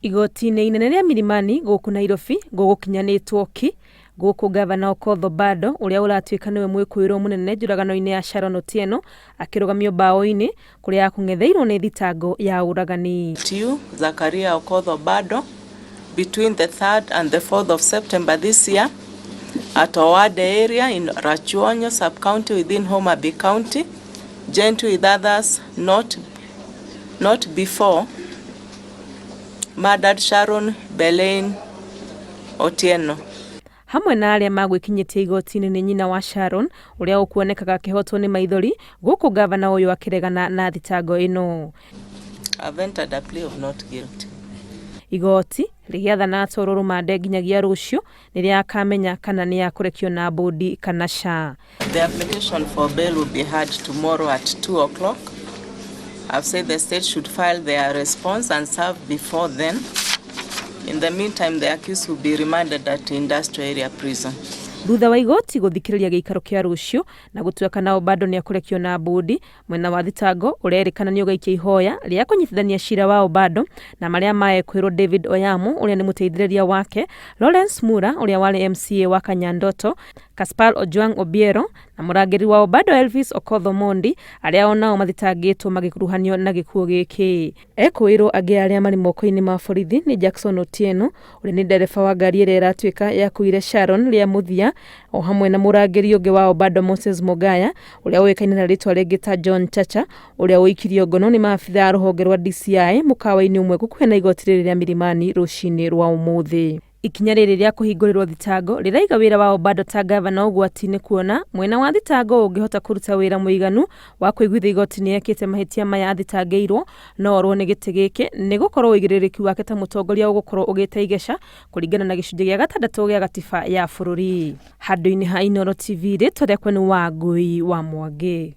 Igoti-inĩ inene rĩa Milimani gũkũ Nairobi gũgũkinyanĩtwo ki gũkũ Gavana Okoth Obado ũrĩa ũratuĩka nĩwe mwĩkũĩrwo mũnene njũragano-inĩ ya Sharon Otieno akĩrũgamio mbaũ-inĩ kũrĩa akũng'etheirwo nĩ thitango ya ũragani. You, Zakaria Okoth Obado, between the 3rd and the 4th of September this year at Owade area in Rachuonyo sub-county within Homa Bay County, jointly with others not before murdered Sharon Belaine Otieno. Hamwe na arĩa magwĩkinyĩtie igoti-inĩ nĩ nyina wa Sharon ũrĩa ũkuonekaga akĩhotwo nĩ maithori gũkũ gavana ũyũ akĩregana na thitango ĩno. I've entered a plea of not guilty. Igoti rĩgĩathana atwarwo rũmande nginyagia rũciũ rĩrĩa akamenya kana nĩ akũrekio na bũndi kana ca. The application for bail will be heard tomorrow at 2 o'clock. I've said the state should file their response and serve before then. In the meantime, the accused will be remanded at Industrial Area Prison. Thutha wa igoti gũthikĩrĩria gĩikaro kĩa rũciũ na gũtua kana Obado nĩ akũrekio na bũndi, mwena wa thitango ũrerĩkana nĩ ũgaikia ihoya rĩa kũnyitithania cira wa Obado na marĩa maekwĩrwo David Oyamu ũrĩa nĩ mũteithĩrĩria wake, Lawrence Mura ũrĩa warĩ MCA wa Kanyandoto, Kaspar Ojwang Obiero na mũrangĩri wa Obado Elvis Okoth Omondi arĩa onao mathitangĩtwo magĩkuruhanio na gĩkuũ gĩkĩ. Ekũĩrwo angĩ arĩa marĩ moko-inĩ ma borithi nĩ Jackson Otieno ũrĩa nĩ ndereba wa ngari ĩrĩa ĩratuĩka yakuire Sharon rĩa mũthia o hamwe na mũrangĩri ũngĩ wa Obado Moses Mogaya ũrĩa ũĩkaine na rĩtwa rĩngĩ ta John Chacha ũrĩa ũikirio ngono nĩ maabitha a rũhonge rwa DCI mũkawa-inĩ ũmwe gũkuhĩ na igoti rĩrĩ rĩa Milimani rũcinĩ rwa ũmũthĩ. Ikinya rĩrĩ rĩa kũhingũrĩrwo thitango rĩraiga wĩra wa Obado ta gavana ũgwati-inĩ kuona mwena wa thitango ũngĩhota kũruta wĩra mũiganu wa kũiguithia igoti nĩ ekĩte mahĩtia maya athitangĩirwo no orwo nĩ gĩtĩ gĩkĩ nĩ gũkorwo ũigĩrĩrĩki wake ta mũtongoria ũgũkorwo ũgĩte igeca kũringana na gĩcunjĩ gĩa gatandatũ gĩa gatiba ya bũrũri. Handũ-inĩ ha Inooro TV rĩtwa rĩakwa nĩ Wangui wa Mwangi.